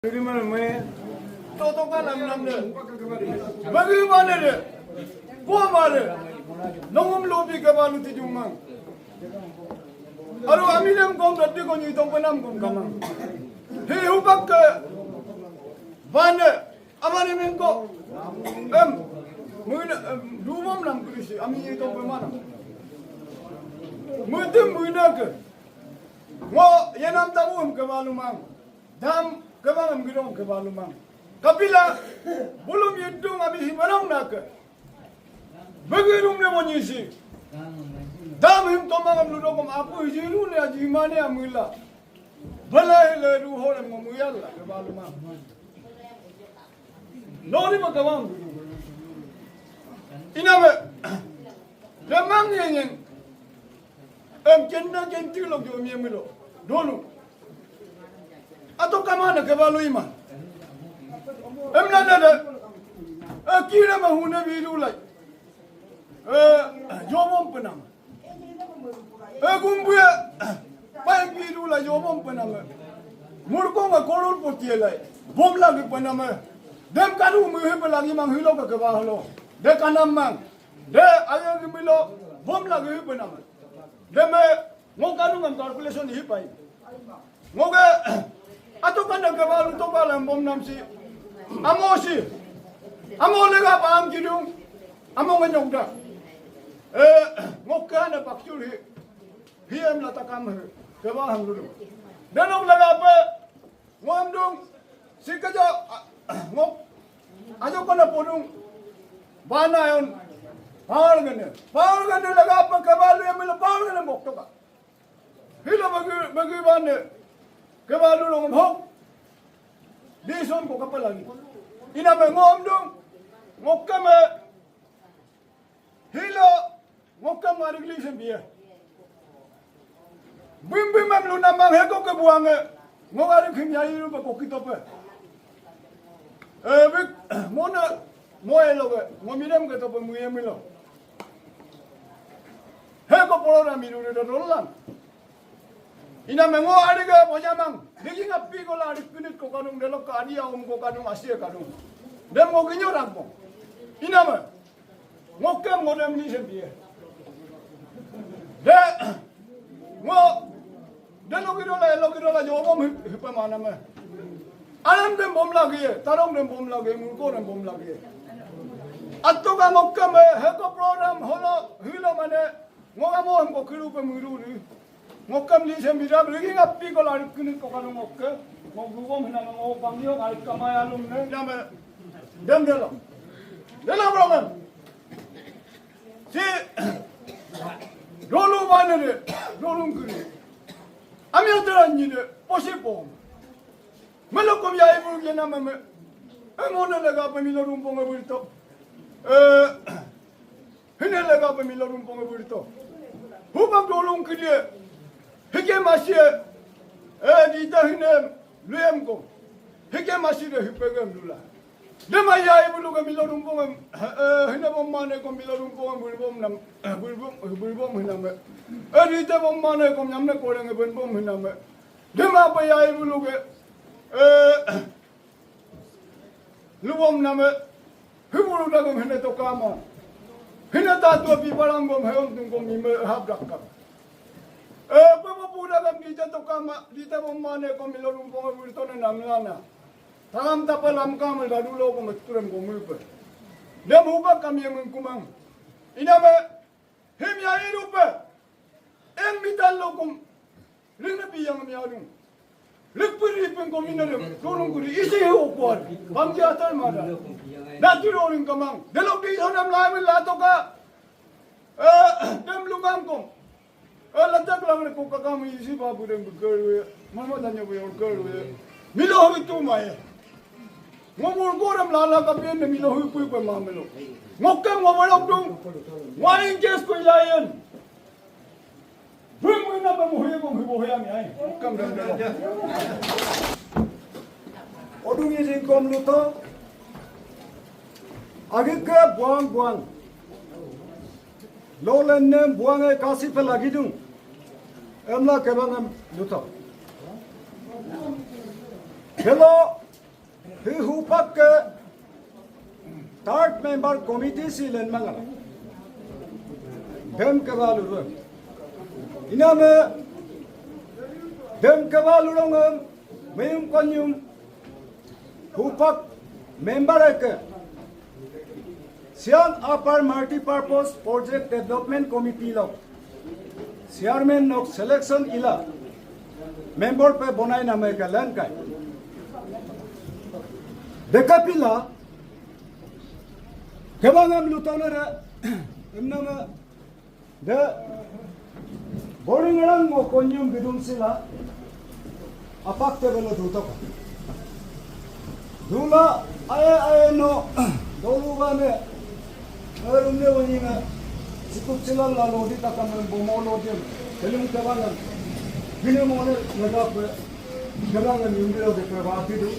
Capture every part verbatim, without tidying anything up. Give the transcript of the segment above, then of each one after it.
Rimana me, toto kanam nam de. Bagi mana de? Ko mare? Nongum lobi ke balu tijung mang. Aru ami nam kom dadi ko nyi tong penam kom kamang. He hubak ke bane. Amani mengko. Em. Muina, em, dubom nam kulisi. Ami nyi tong pemana. Muitim muina ke. Ngo yenam tabu em ke balu mang. Dam kebang em gidong ke balu mang. Kapila, bulum yidung ami si barang nake. Bagi rum ne monyisi. Dam him tomang em ludokom aku hiji lu ne aji mane amila. Bala hele du hore mo muyalla ke balu mang. Nori ma kebang. Iname. Demang yenyen. Em kenna kenti lo jo mi emilo. Dolu. Ato kamana ke balu iman. Em nana de. E kira ma hune bidu lai. E jobom penam. E gumbuya. Pai bidu lai jobom penam. Murko nga kolul potie lai. Bom lagi penam. Dem kadu muhe pelagi mang hilo ke kebahlo. De kanam mang. De ayo gimilo. Bom lagi penam. Deme, ngo kanu ngam calculation hipai. Ngo ke, ato kana ke balu to bala bom nam si. Amo si. Amo lega pa am kidung. Amo nganyok da. E, ngo kana bakchul hi. Hi em la takam hi. Ke ba ham dulu. Danok lega pe. Ngom dung, sikajo, a-, ngok, ajo kona podung, bana yon, power gane, power gane laga apa kebalu yang mila power gane bok toka. Hilo bagi, bagi bane, kebalu lo ngom hok, di son ko kapal lagi. Ina me ngom dung, ngok kame, Hilo, ngokam arik li sembiye. Bim bim am luna mang heko ke buange. Ngok arik him yai lu ba kokito pe. E, bik, mona, mo elo ke, ngominem ke tope muye milo. Heko polo na milu de dolang. Ina mengo adik e bojamang. Degi ngapi ko la adik pinit ko kanung delok ka adia um ko kanung asie kanung. Dem ngo ginyo rangko. Ina me. Ngokem ngo dem ni sempie. De ngo delo kidola elo kidola jobom hipe mana me. Alam dem bom lagi e, tarong dem bom lagi e, murko dem bom lagi e. Atto ka ngokem e, heko program holo hilo mane. Ngo amo em ko kiru pe miru ri. Ngo kam li sem bida beli ngapi ko lari kini ko kanu ngokke. Ngo gubom hina ngo pangyo kali kamaya lum ne. Nama dem delo. Delo problem. Si dolu bane de, dolu kiri. Ami antara nyi de, posi pom. Melo kom ya ibu ke nama me. Engone lega pe milo rumpong e burito. Eh, Hine lega pe milo rumpong e burito. Hubak dolung kilie. Hike masie. E, dita hine luyem ko. Hike masi de hipegem lula. Dema ya ibulu ke milo rumpong e, e, hine bom mane ko milo rumpong e buri bom nam, e, buri bom, buri bom hina me. E, dita bom mane ko nyamne koreng e ben bom hina me. Dema pe ya ibulu ke, e, Lubom name, hibulu dagam hine tokama. Hine tatua piparam bom heon tungkom ime hap dakkam. E, pemapu dagam dita tokama, dita bom mane kom milo rumpong e burito ne namlana. Talam tapa lam kam e dadulo kom turem kom ipe. Dem huba kam ye mengkumang. Iname, him ya irupe. Eng mitan lokum. Ring na piyang mi adung. Rik puri peng kominare. Turung kuri isi ho kuat. Bang jatan mada. Dati roring kamang. Delok di sonam lai mi latoka. Eh, dem lumang kom. Eh, latak lang ko kakam isi babu dem bekerwe. Mama tanya bu yor kerwe. Milo itu maye. Ngomong gorem lala kapien de milo hui pui pui mamelo. Ngokem ngomelok dung. Wain kes ko ilayen. Bui mui na ba muhui bong hui bohya mi ai. Ngokem dem dem. Odung izin kom luto. Agike buang buang. Lo lennem buang e kasi pe lagidung. Emla kebang em luto. Hello. Hi hupak ke third member committee si len mangala. Dem kebang lurung. Iname dem kebang lurung em meyum konyum hupak member eke Siang Upper Multipurpose Project Development Committee lok chairman nok selection ila member pe bonai name ke lenkai. Dekapila kebangam lutonere emnama de boring rang mo konyum bidum sila apak te belo dutoka. Dula aye aye no dolu bane erumne wanyinga sikup sila la lodi takam bomo lodi kelung kebanan bine mone ngadape kebanan yundiro de kebang bidu.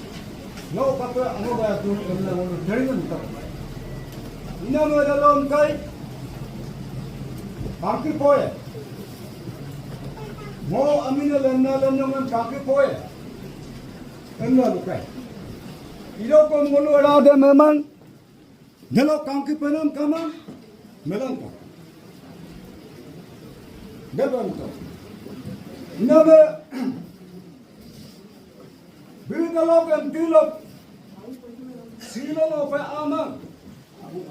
No kape ano baya tu emla ngolu teringan tak. Ina mo dalom kai. Kangki poe. Mo amina lenna lenna ngan kangki poe. Emla lukai. Ido kom ngolu erade memang. Nelo kangki penam kamang. Melangka. Debang to. Ina be. Bídalok em tílok. Silo lope aman.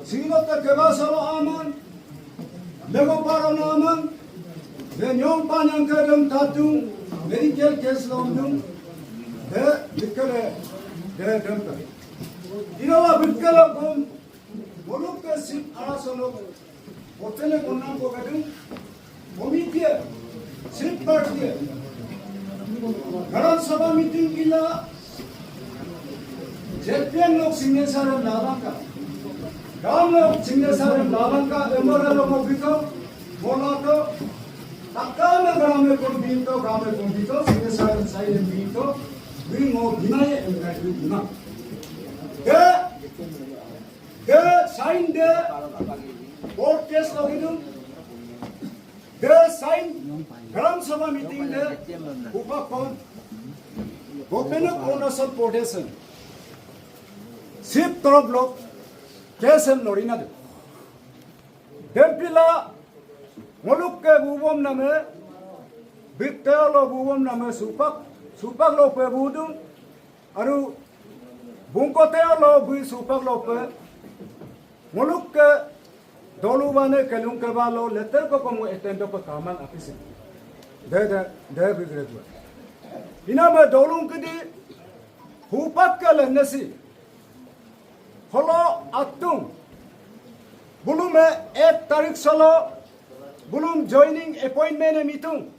Silo te kebasalo aman. Lego paro no aman. De nyong panyang kedem tatung. Medical case lomdung. De dikele. De dem te. Idola bídkelo kom. Boluk ke sip arasonok. Hotele konang ko kadung. Committee, sip party, Gram Sabha meeting ila, Z P M lok signature em lalangka, Gram lok signature em lalangka, M R L lok mo bito, bolato, takame Gram e kon bito, Gram e kon bito, signature em sign em bito, bingo binaye em kai bina. Ke, ke sign de, court case lok idung, De sign Gram Sabha meeting de hupak kon Government of Arunachal Pradesh sip torop lok case em lorina de. Dempila ngoluk ke bubom name bíktelo bubom name supak supak lope budung Aru bungko teo lo bui supak lope ngoluk ke dolu bane kelung kebang lo letter ko komu etendo pe kamang apisi. De de de bigre dua. Iname dolung kedi hupak ke lenesi. Holo atung. Bulume eight tarik solo bulum joining appointment e mitung.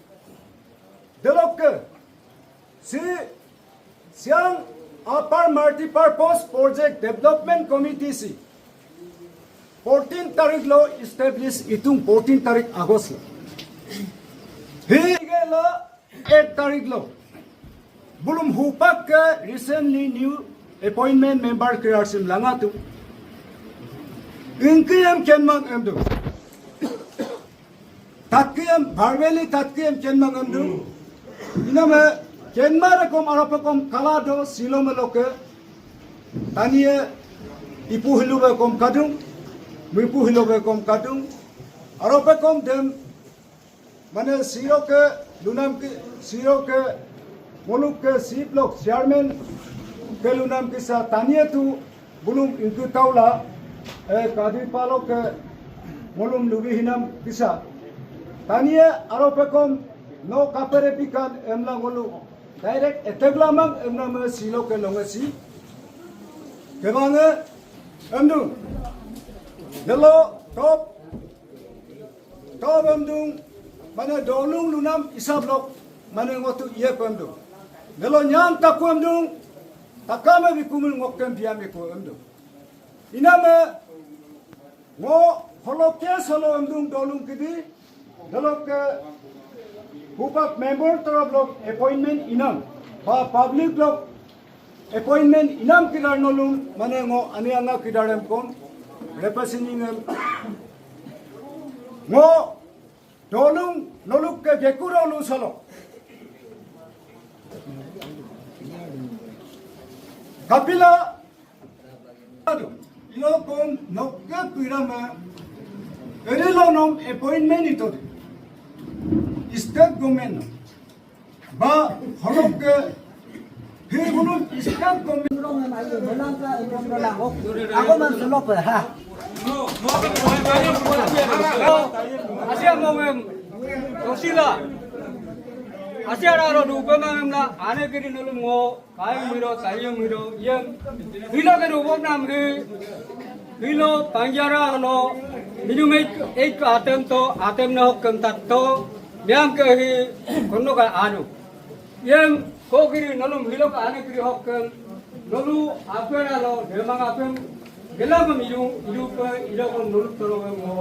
Delokke si Siang Upper Multipurpose Project Development Committee si fourteen tarik lo establish itung, fourteen tarik August lo. Hi lo eight tarik lo. Bulum hupak ke recently new appointment member kídar sim langatu. Ingkiyam kenmang emdu. Tatkiyam, verbally tatkiyam kenmang emdu. Iname kenma rekom arapekom kalado silome loke. Tanie ipu hilube kom kadung, mipu hilube kom kadung. Arapekom dem, mane siroke lunam ki, siroke ngoluke siplok chairman ke lunam kísa tanie tu bulum ingku taula, e, kadi paloke ngolum lubi hinam kísa. Tanie aropekom no kapere pikan emla ngolu. Direct attack lamang emname siloke longesi. Kebange emdung. Delo top Tau bamdung, mane dolung lunam isab lok, mane ngotu iye pemdung. Delo nyang taku emdung, takame bikumil ngokem biam iku emdung. Iname ngo holoke solo emdung dolung kídí, delokke hupak member torop lok appointment inam, ba public lok appointment inam kídar nolum, mane ngo ani anga kídar em kon, representing em. Ngo dolung noluke geku dolung solo. Kapila, ado, ilo kom nokke pirama, erilo nom appointment ito de. State government no. Ba, holokke, hir bulum state government. Ako man sulope, ha. Asia mongem, tosila. Asia raro dupe mangem la, ane kiri nulum ngo. Kain miro, tayo miro, yem. Hilo ke rubok nam hi. Hilo panjara holo. Minum ek, ek atem to, atem na hokkem tatto. Miam ke hi, kono ka anu. Yem, ko kiri nolum hilo ka ane kiri hokkem. Nolu apera lo, demang apem. Gela ko midu, idu pe, idu ko nolu toro mo.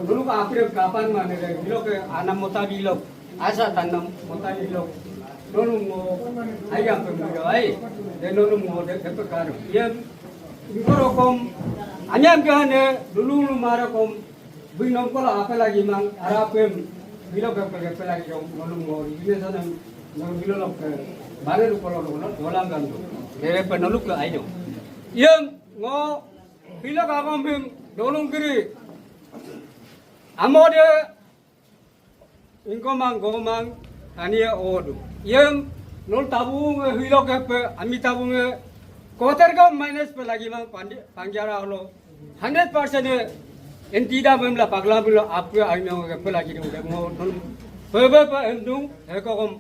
Nolu ka apira kapan mane, hilo ke anam mota bilo. Asa tanam mota ilo. Nolum ngo ayam pemiro ai. De nolum ngo de de pekar. Ye ingkoro kom anyam ke hane dulu lu mara kom. Bui nom kola apa lagi mang arapem. Bilo ke pe pe lagi dong nolum ngo. Ini sana nolum bilo lo ke. Bare lu kolo lo dolang kan tu. Dere pe noluk ke ai dong. Ye ngo bilo ka kom bim dolung kiri. Amode Ingkomang gomang tania odu. Yem nol tabung e hilo kepe ami tabung e koter ka minus pe lagi mang pandi panjara holo. Hundred percent e enti da memla pagla bilo apu ami kepe lagi dong demo nol pepe pe endung eko kom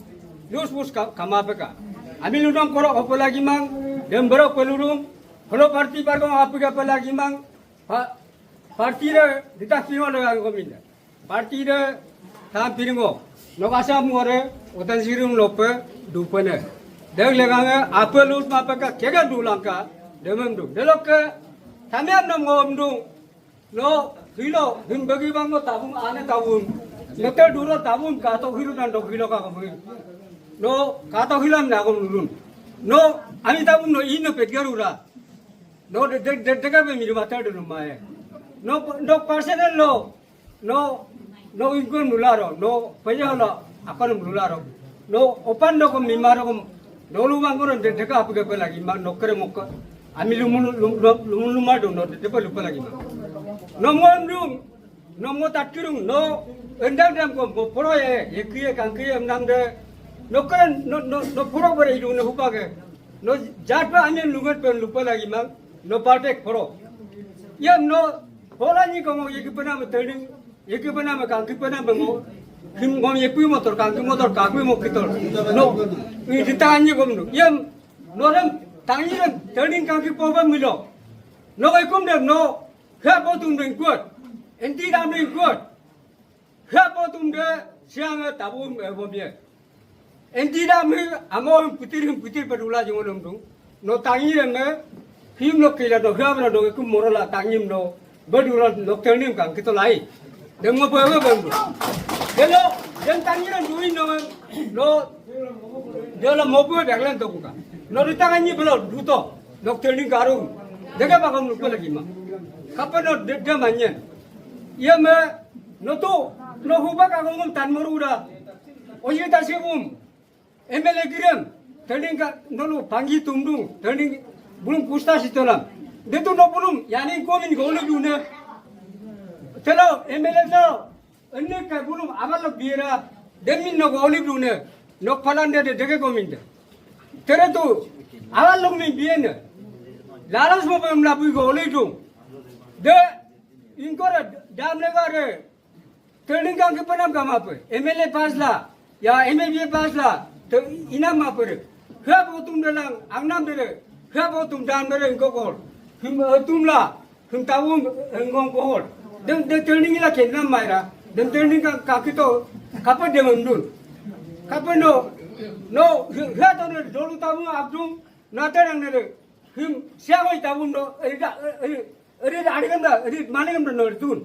lus bus ka kama peka. Ami lunam koro ope lagi mang dem berok pelurung holo party bargong apu kepe lagi mang pa party re dita kimo lo yang kominda. Party de tam piringo. Nok asam ngore utan sirum lope dupene. Dek legange ape lut mapeka kega dulangka demem du. Delokke tamian nom ngom du. No hilo him bagi bang no tabung ane tabung. Ngetel duro tabung kato hilo dan dok hilo ka kami. No kato hilam na kom lulun. No ami tabung no ino petgarura. No de de de de ka be mi matel de lumae. No no personal lo. No, no ingkun mularo, no payala akan mularo. No opan no kom mimaro kom. No lumang kono de deka apu kepe lagi ma no kere mokka. Ami lumun lum- lum- lumun lumado no de depe lupa lagi ma. No mo emdung, no mo tatkirung, no endang dam kom mo poro ye, ye kiye kang kiye emdang de. No kere no no no poro bere idung no hupake. No jatpa ami lungat pen lupa lagi ma. No partek poro. Ye no Hola ni komo yeki pena me training, yeki pena me kangki pena me ngo. Kim kom yeki motor kangki motor kangki mo kitol. No, ini tangi kom no. Yem, no rem tangi rem training kangki poba milo. No kai kum dem no. Hea potum dem kuat. Enti dam dem kuat. Hea potum de siang tabum e bomye. Enti da mi amo him putir him putir badula jongo nom dung. No tangi em ne. Him no kila no him no do ku morola tangi no. Badula no telnim kang kito lai. Dem ngo bawa bambu. Delo dem tangi ran duin no. No delo mobu daglan to kuka. No di tangi belo duto. No telnim karu. Dega bagam lupa lagi ma. Kapa no de manyen. Iya me no tu no hubak agongom tan moru da. Oye tasibum. M L A girem, training ka nolu pangi tumdung, training bulum pusta sitolam. Detu no bulum, yani komin golu dune. Telo, M L A telo, enne ka bulum abalok biera, demin no golu dune, nok palan de de dege komin de. Tere tu, abalok min biene. Lalas mo pemla bui golu dung. De, ingkora, dam lega de, Training kangki penam kamape? M L A pass la, ya M A B A pass la, te inam mape re. Hea botum delang, angnam dere. Hea botum dan dere ingko kohol. Him etum la, him tawum engong kohol. Dem de training ila kenam maira. Dem training ka kakito kape dem emdun. Kape no, no, hea to ne dolu tawum abdung, na terang dere. Him siagoi tawum no, erida, eri Eri adi kanda, eri mani kanda no ritun.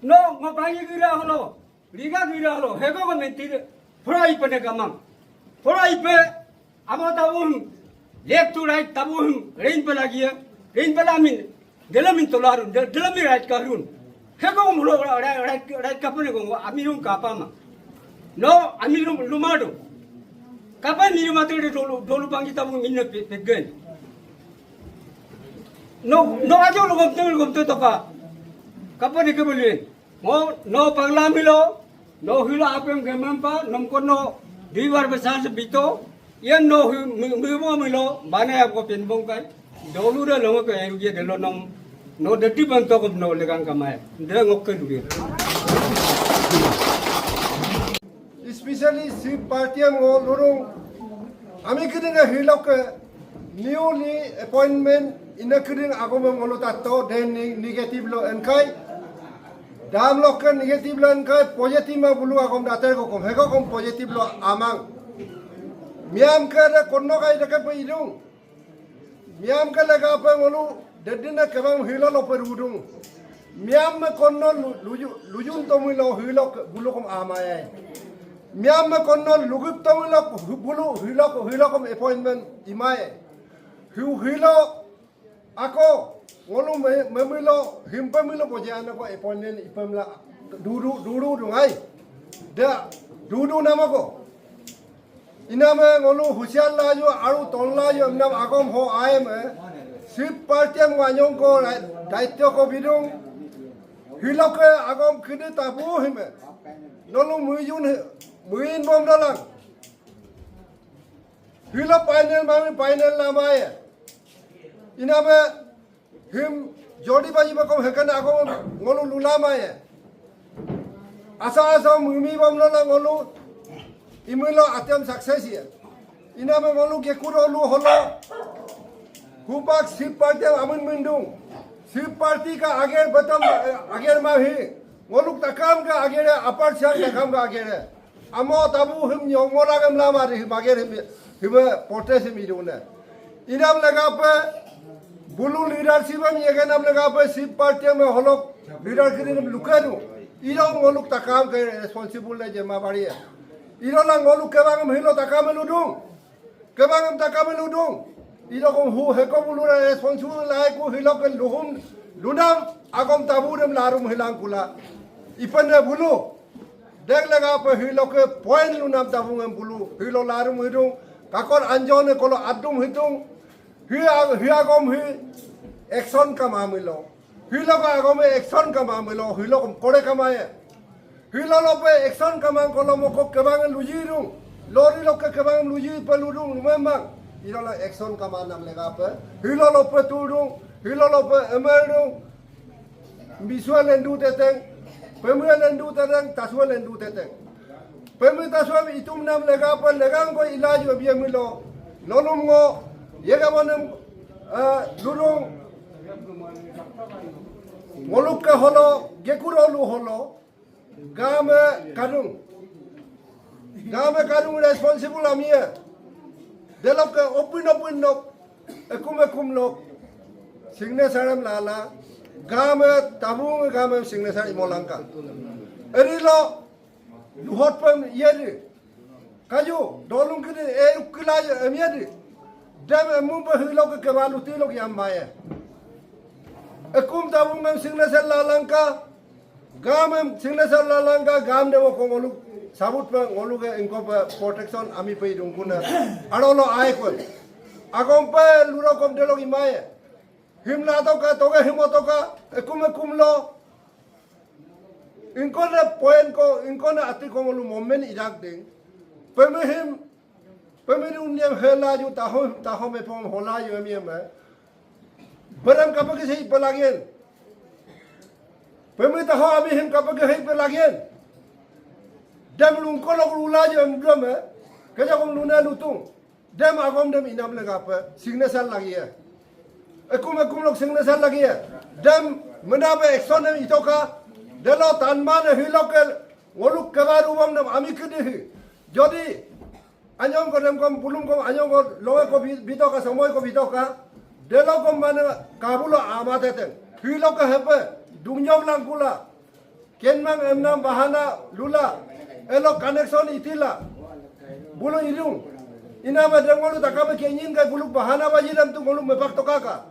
No, ngo pangi gira holo, riga gira holo, heko ko mentire, pura ipe ne kamang. Pura ipe, amo tabun, left to right tabun, rain pe lagi ya, rain pe lamin, delamin tolarun, de- delamin right karun. Heko ko mulo right, right, right kapane ko, amirun kapama. No, amirun lumado. Kapan ni mati de dolu, dolu panggi tamu minna pe-, pegen. No, no ajo lo gomte, gomte toka. Kapan ni kebeli? Mo, no pangla milo, no hilo apem gemampa, nom kono, di bar besar se bito, yen no hi-, mi-, mi-, mo milo, bane apko penbong kai. Dolu de longo ke erugia de lo nom, no deti bantok no legang kamai. De ngokke duge. Especially si party em ngo lurung, ami kídínge hilokke newly appointment ina kídíng agom em ngolu tatto, then ni-, negative lo enkai. Dam lokke negative lo enkai, positive ma bulu agom dater kokom, hekokom positive lo amang. Miam ke de konno kai deke pe idung. Miam ke legape ngolu, dedine kebang hilo lope rudung. Miam me konno lu-, luju-, lujun tomilo hilo ke-, bulukom amae. Miam me konno lugup tomilo hu-, bulu hilo, hilokom appointment imae. Hu-, hilo ako ngolu me-, memilo, himpe milo boje anako appointment ipemla dudu, dudu dungai. Da, dudu namako. Iname ngolu husiar laju, aru tol laju, emnam agom ho aem, eh. Sip party em nganyong ko, dai-, daityo ko bidung. Hiloke agom kídí tabu hime. Nolu muyun hi-, muyin bom dalang. Hilo final mami final lamaye. Iname him jodi baji bakom hekan ako ngolu lulamaye. Asa asa mimi bamlo la ngolu imilo atem success ye. Iname ngolu gekuro lu holo. Hupak sip party amin mindung. Sip party ka ager batam, eh, ager mahi. Ngoluk takam ka ager, apar siang takam ka ager. Amo tabu him nyong ngoragem lama di him ager him, him protest him idune. Inam legape, bulu leadership em yegenam legape, sip party em holok leader kídíem lukenu. Ilo ngoluk takam ke responsible le jema bari. Ilo la ngoluk kebangem hilo takam ludung. Kebangem takam ludung. Ilo kom hu heko bulu la responsible laiku hilo ke luhum lunam agom tabu dem larum hilang kula. Ipene bulu. Dek legape hiloke point lunam tabungem bulu, hilo larum hidung, kakor anjone kolo adum hidung, hi ag-, hi agom hi action kamamilo. Hiloke agome action kamamilo, hilokom kore kamaye. Hilo lope action kamang kolo moko kebang lujidung, lori loke kebang luji peludung lumemang. Hilo la action kamanam legape, hilo lope tudung, hilo lope emerdung, Bisua lendu teteng, pemue lendu teteng, tasua lendu teteng. Pemue tasua itum nam legape legang ko ilaju biamilo. Nolum ngo, yega monem, eh, lurung. Ngoluk ke holo, gekuro lu holo. Game kadung. Game kadung responsible amie. Delokke opin opin nok, ekum ekum nok, signature em lala, game tabung game signature imolangka. Erilo, luhot pem yeri. Kaju, dolung kídí, e ukila em yeri. Dem emum pe hilokke kebalu tilok yambaye. Ekum tabung em signature lalangka, Gam em signature lalangka gam de woko ngoluk sabut pe ngoluke ingko pe protection ami pe idungkuna. Arolo ai ko. Agom pe luro kom delok imaye. Him la toka, toka him toka, ekum ekum lo. Ingkone point ko, ingkone ati ko ngolu moment idak ding. Peme him, peme di unyam hela ju taho, taho me pom hola ju em em. Berang kapake sei pelagin. Pemita ho ami him kapake hei pelagin. Dem lungkolok lula je em dem e. Keja kom luna lutung. Dem agom dem inam legape. Signature lagi e. Ekum ekum lok signature lagi e. Dem menabe action dem itoka. Delo tanman e hilok ke ngoluk kebaru bom dem ami kedihi. Jodi Anyong ko dem kom bulum kom anyong ko longe ko bi-, bitoka, somoy ko bitoka. Delo kom mane kabulo amateteng. Hiloka hepe, dungjong langkula. Kenmang emnam bahana lula. Elo connection itila. Bulu idung. Inama dem ngolu takame kenyin kai buluk bahana baji dem tu ngolu mepak tokaka.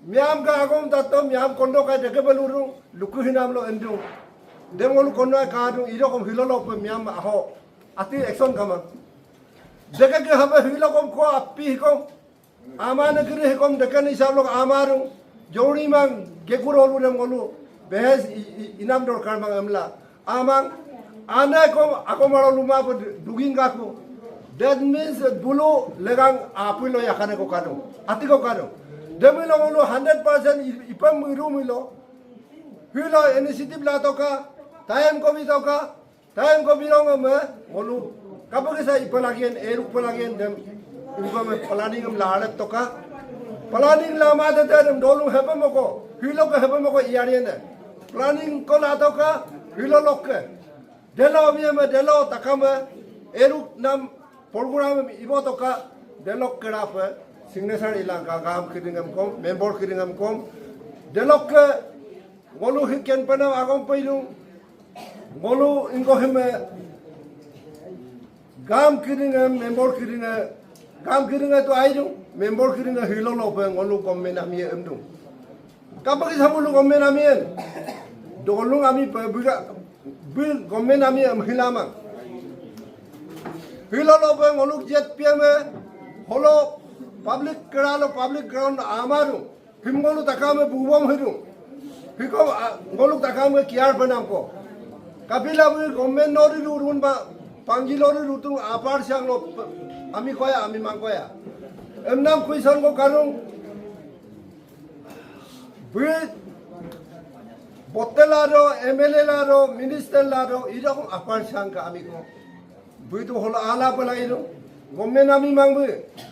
Miam ka agom tato, miam kondo kai deke belurung, luku hinam lo endung. Dem ngolu kondo kai kadung, ido kom hilolo pe miam aho. Ati action kama. Deke ke habe hilokom ko appi hikom. Amane kiri hikom deke ni sablok amarung. Jouri mang gekur olu dem ngolu. Behes i- i- inam dorkar mang emla. Amang, ane kom ako maro luma pe du- duging gaku. That means bulu legang apui lo yakane ko kado. Ati ko kado. Demi lo ngolu hundred percent i- ipem irum ilo. Hilo initiative la toka. Time ko bi toka. Time ko bilong me ngolu kapekísa ipalagien, eruk palagien dem, ipa me planning em laret toka. Planning lama tete dem dolung hepe moko, hilo ke hepe moko iyarien de. Planning ko la toka, hilo lokke. Delo mi me delo takame, eruk nam program em ibo toka, delok kerape, signature ilangka gam kídíngem kom, member kídíngem kom, delokke, ngolu hiken penam agom peidung, Ngolu ingko heme gam kídínge, member kídínge, gam kídínge tu aidung, member kídínge hilo lope ngolu government ami emdung. Kapekísa bulu government ami en. Dolung ami pe biga, bi government ami em hilamang. Hilo lope ngolu Z P M e, holo public keralo public ground amadung. Him ngolu takame bubom hidung. Hikom a- ngolu takame kiar penam ko. Kapila bui government nori rurun ba panggi lori rutung apar siang lo pe- ami koya, ami mang koya. Emnam kuison ko karung. Bui botte lado, M L A lado, minister lado, idakong apar siang ka ami ko. Bui tu holo ala pala ino. Government ami mang bui.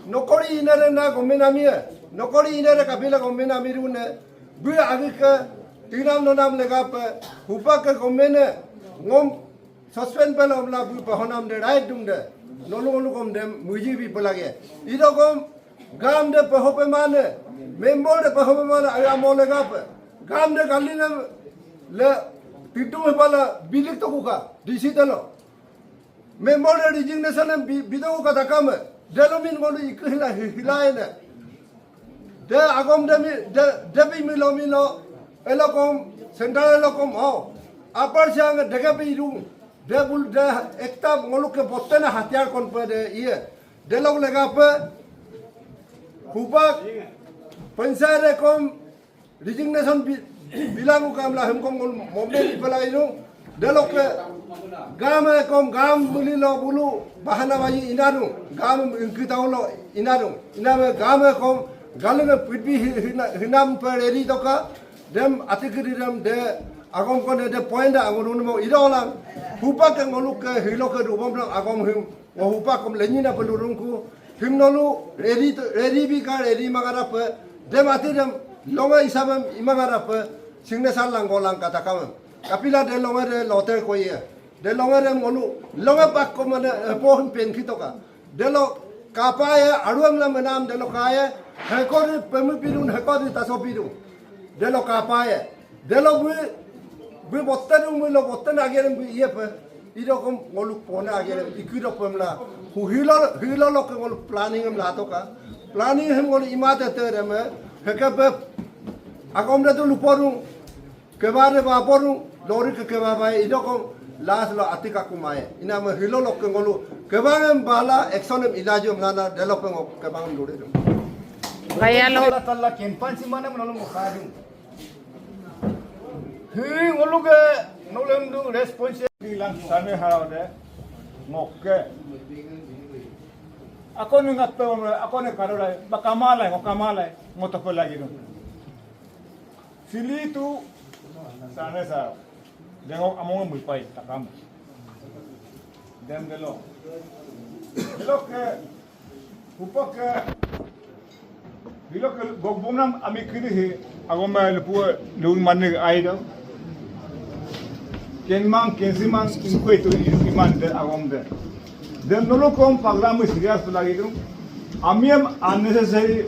Nokori inare na government ami e. Nokori inare kapila government ami rune. Bui agi ke tinam nonam legape. Hupa ke government e. Ngom suspend pala omla bui pahonam de right dung de. Nolu ngolu kom dem muji bi pala ge. Ido kom gam de pahope mane. Member de pahope mane agi amo legape. Gam de galinam le titung pala bilik tokuka. D C telo. Member de resignation em bi- bidau kata kame. Delo min ngolu iku hila hi- hilaene. De agom de mi de de bi milo milo elokom central elokom o. Upper Siang dege bi dung. De bul de ekta ngoluke bottena hatiar kon pe de iye. Delok legape hupak panchayat ekom resignation bi- bilang uka emla hemkom ngolu movement ipala inu. Delokke gam ekom gam muli lo bulu bahana bayi inadung. Gam ingkitau lo inadung. Iname gam ekom galinge pitbi hi- hina- hinam pe ready toka. Dem atikiri dem de agom kone de point da angun unumo idolang. Hupak ke ngoluke hiloke dubom lang agom him. Ngo hupak kom lenyina pelurungku. Him nolu ready to- ready bika ready mangarape. Dem ati dem longa isabem imangarape. Signature lang golang kata kamem. Kapila de longa de loter koye. De longa de ngolu longa pak ko mane eh, pohon pen kitoka. Delo kapaye aruang la menam delo kaye. Hekori pemi pidun hekori taso pidun. Delo kapaye. Delo bui bui botten umui lo botten agerem bui iye pe. Idokom ngoluk pona agerem ikidok pemla. Hu hilo hilo loke ngoluk planning em latoka. Planning hem ngoluk imate tereme. Hekepe agom de tu luporung. Kebare ba porung. Lori ke keba bae idokom. Last lo atika kumae. Iname hilo loke ngoluk. Kebangem bala action em ilaju em lana delope ngok kebangem lori dong. Kaya lo. Talla talla kempan si mana menolong ngok kadung. Hi ngoluke nolem du responsibility lang sane harau de ngokke. Ako ni ngatpe ako ni karolai bakamalai ngokamalai ngotope lagi dong. Sili tu sane sa dengok among muipai takam. Dem delo. Delo ke Hupak ke, bilok ke gogbomnam ami kiri hi, agom ma lupu lun mani aida. Kenmang, kensimang, ingkoi tu iman de agom de. Dem nolo kom program serious lagi tu. Ami am unnecessary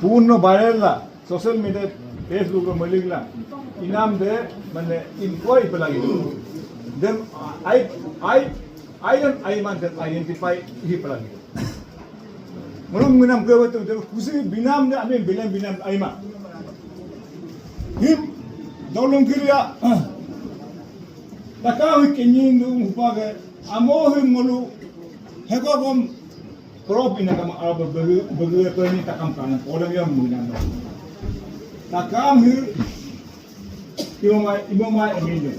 pun no viral la. Social media, Facebook lo melik la. Inam de, mane, ingkoi pelagi. Dem, ai, ai, ai dem, ai man dem, identify hi pelagi. Ngolum nginam ke betul, dem, kusi binam de, amin bilam binam, ai ma. Him, dolong kiri ya. Taka hui kenyin du, hupa ke, amo him ngolu, Heko kom, prop ina kama arba bagi bagi apa ini takam kanan, orang yang mengenal. Takam hi, imamai imamai eminyo.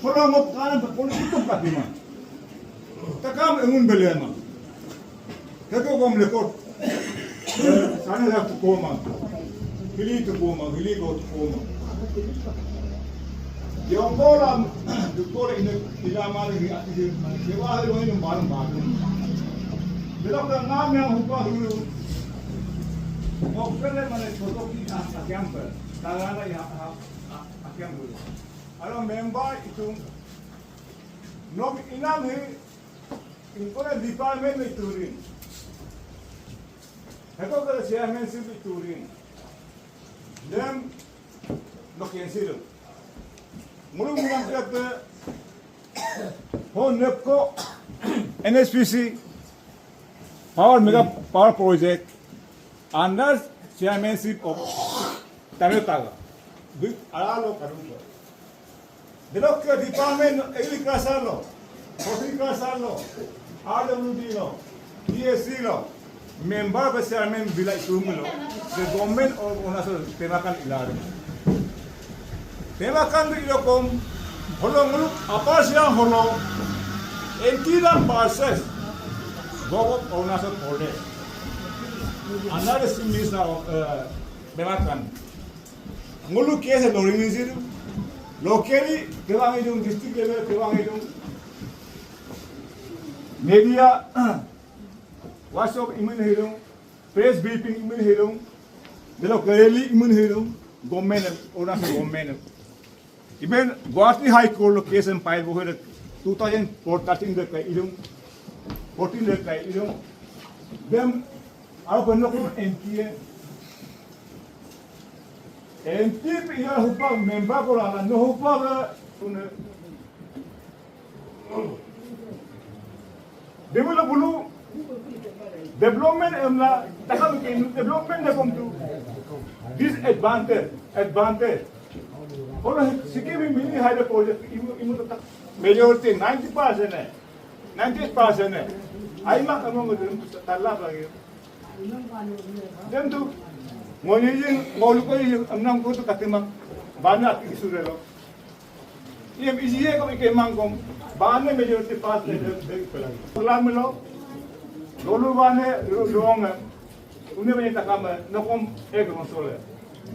Kalau ngop kanan, tak politik itu patima. Takam engun belema. Heko kom lekot. Sana la tukoma. Hili tukoma, hili ko tukoma. Yongkola, dukola ina ilama ni ati. Sewa hilo ina baru baru. Belok ke ngam yang hupa hulu. Mau kele mana kotok ni akiampe. Tangana ya akiampe. Alo member itu. Nom inam hi. Ingkona department iturin. Heko kala chairmanship iturin. Dem no kensiro. Mulu mulu kata ho nepko N H P C power mega power project under chairmanship of Tamil Taga. Big alalo kadung. Delokke department agriculture lo, horticulture lo, R W D lo, P S C lo, member pe chairman bila itumilo, the government of Arunachal temakan ilaru. Temakan bi ilokom, holo nguluk apa siang holo, anti dam versus Government of Arunachal Pradesh. Another minister of uh, temakan. Ngulu case lo ring ni siru. Locally, kebang idung, district level, kebang idung. Media, workshop imun hidung, press briefing imun hidung, delo rally imun hidung, government, Arunachal government. Even Guwahati High Court lo case em file bohe two thousand fourteen de kai idung, fourteen de kai idung. Dem, aro peno ko M P e. M P pe iya hupa member ko lala, no hupa ga, tune. Develop bulu, development emla, takam ke development de kom tu. Disadvantage, advantage. Kalau sikit mini high project, imu, imu tak majority ninety percent e, ninety percent e. Aima kamu ngedelem tu talap lagi. Dem tu, ngoni jing, ngolu ko jing, emnam ko tu katimang, bana ati isu relo. Iyem isi ye ko ike mangkom, bana majority pass ne de, de pelagi. Lamelo, ngolu bana, lu doang, une bana takam, nokom, ego sole.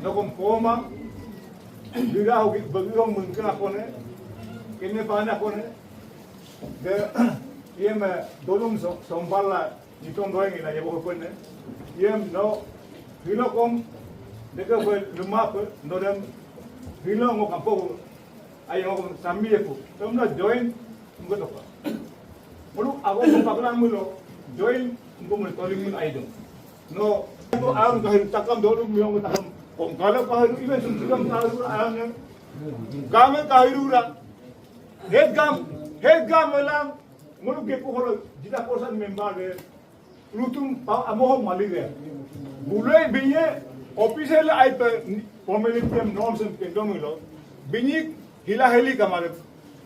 Nokom koma, bira hoki, bagi hong mengka kone, kene bana kone, de, iyem, dolung so, sombala, Nitom doing ina yabo ko ne. Yem no. Hilo kom. Deka ko luma ko no dem. Hilo ngo kampo. Ayo ngo sami ye ko. Tom no join ngo to ko. Mulu ago ko pagla mulo. Join ngo mulo toling mulo aidung. No. Ko aun kahiru takam dolu mulo ngo takam. Kom kala kahiru even sum takam kahiru aun. Gam kahiru ra. Head gam. Head gam melang. Ngolu geku holo jila porsan member de lutum pa amoho mali de. Bulai binye official ai pe formality em norms em kendom ilo. Binyi hila heli kamare.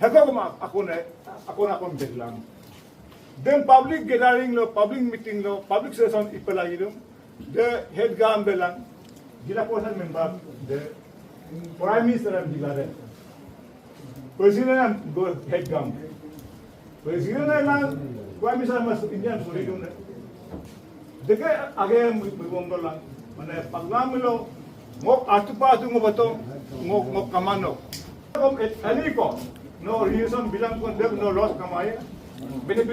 Heko kama akone akone akon beglang. Dem public gathering lo, public meeting lo, public session ipela idum. De head gam belang, jila porsan member de Prime Minister em jila de. President em go head gam. President em lang Prime Minister mas Indian sori dun de. Deke age mi mi bom dolang. Mane pagla milo ngok atu pa atu ngok beto ngok ngok kamano. Kom et ani ko no reason bilang kon de no loss kamai. Benefit